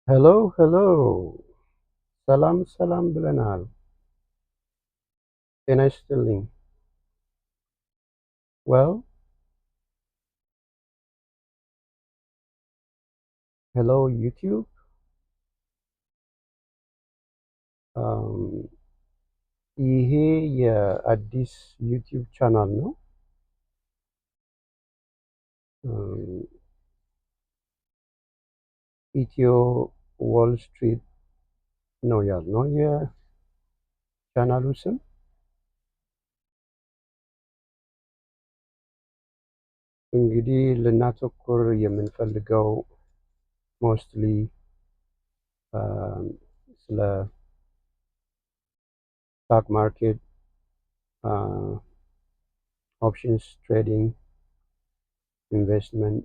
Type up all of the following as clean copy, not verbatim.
Hello, hello፣ ሰላም ሰላም ብለናል። ጤና ይስጥልኝ። Well, hello YouTube። ይሄ የአዲስ YouTube channel ነው። Ethio Wall Street ነው ያልነው የቻናሉ ስም። እንግዲህ ልናተኩር የምንፈልገው mostly ስለ stock market፣ options trading፣ investment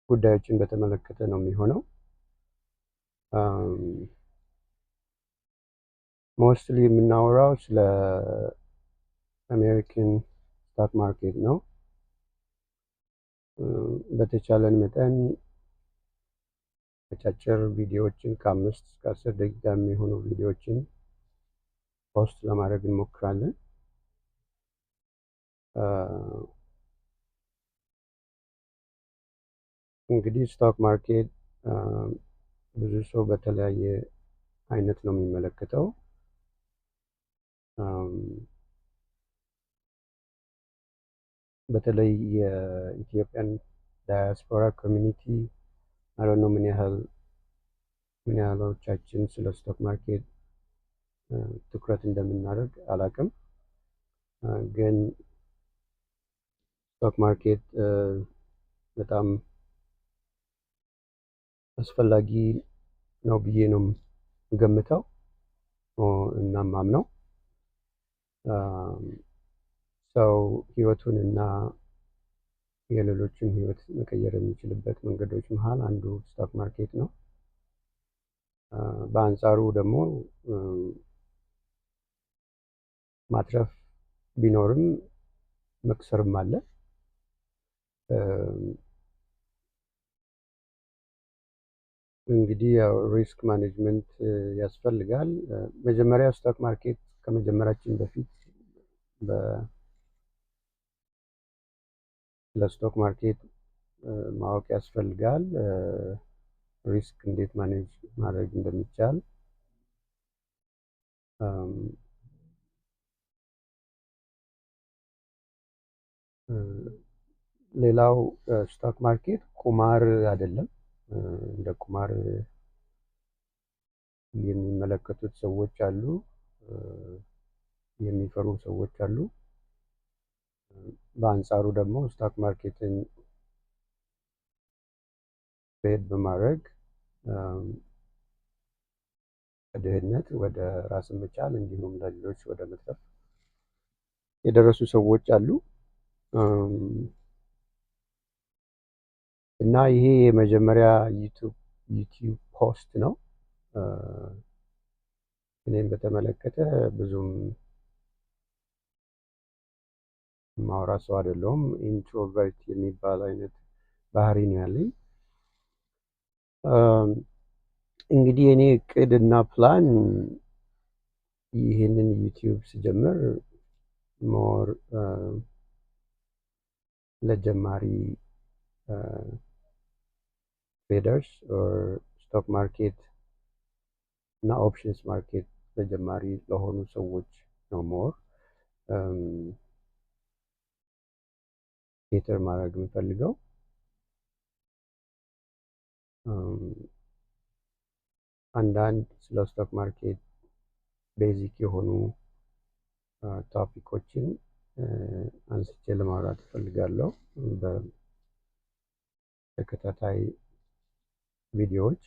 ጉዳዮችን በተመለከተ ነው የሚሆነው። Mostly የምናወራው ስለ American stock market ነው። በተቻለን መጠን አጫጭር ቪዲዮዎችን፣ ከ5 እስከ 10 ደቂቃ የሚሆኑ ቪዲዮዎችን post ለማድረግ እንሞክራለን። እንግዲህ stock market ብዙ ሰው በተለያየ አይነት ነው የሚመለከተው። በተለይ የ Ethiopian diaspora community፣ I don't know ምን ያህሎቻችን ስለ stock market ትኩረት እንደምናደርግ አላቅም። ግን stock market በጣም አስፈላጊ ነው ብዬ ነው የምገምተው እና ማምነው። ሰው ህይወቱን እና የሌሎችን ህይወት መቀየር የሚችልበት መንገዶች መሀል አንዱ stock market ነው። በአንጻሩ ደግሞ ማትረፍ ቢኖርም መክሰርም አለ። እንግዲህ ያው risk management ያስፈልጋል። መጀመሪያ stock market ከመጀመራችን በፊት ስለ stock market ማወቅ ያስፈልጋል። Risk እንዴት manage ማድረግ እንደሚቻል። ሌላው stock market ቁማር አይደለም። እንደ ቁማር የሚመለከቱት ሰዎች አሉ፣ የሚፈሩ ሰዎች አሉ። በአንጻሩ ደግሞ stock market ን trade በማድረግ ከድህነት ወደ ራስን መቻል እንዲሁም ለሌሎች ወደ መትረፍ የደረሱ ሰዎች አሉ። እና ይሄ የመጀመሪያ YouTube post ነው። እኔን በተመለከተ ብዙም ማውራ ሰው አይደለሁም። Introvert የሚባል አይነት ባህሪ ነው ያለኝ። እንግዲህ የኔ እቅድ እና ፕላን ይህንን YouTube ስጀምር more ለጀማሪ traders or stock market እና options market ለጀማሪ ለሆኑ ሰዎች ነው more cater ማድረግ የምፈልገው። አንዳንድ ስለ stock market basic የሆኑ topic ኦችን አንስቼ ለማውራት እፈልጋለሁ በተከታታይ ቪዲዮዎች።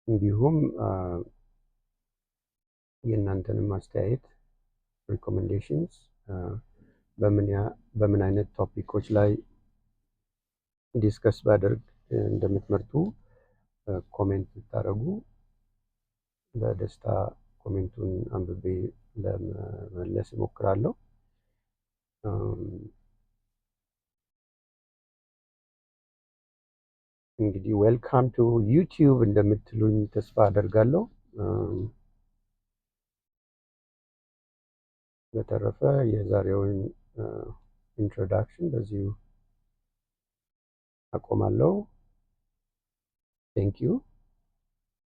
እንዲሁም የእናንተንም አስተያየት፣ recommendations፣ በምን አይነት topic ኦች ላይ discuss ባደርግ እንደምትመርጡ comment ብታደርጉ በደስታ comment ኡን አንብቤ ለመመለስ እሞክራለሁ። እንግዲህ welcome to YouTube እንደምትሉኝ ተስፋ አደርጋለሁ። በተረፈ የዛሬውን introduction በዚሁ አቆማለሁ። Thank you.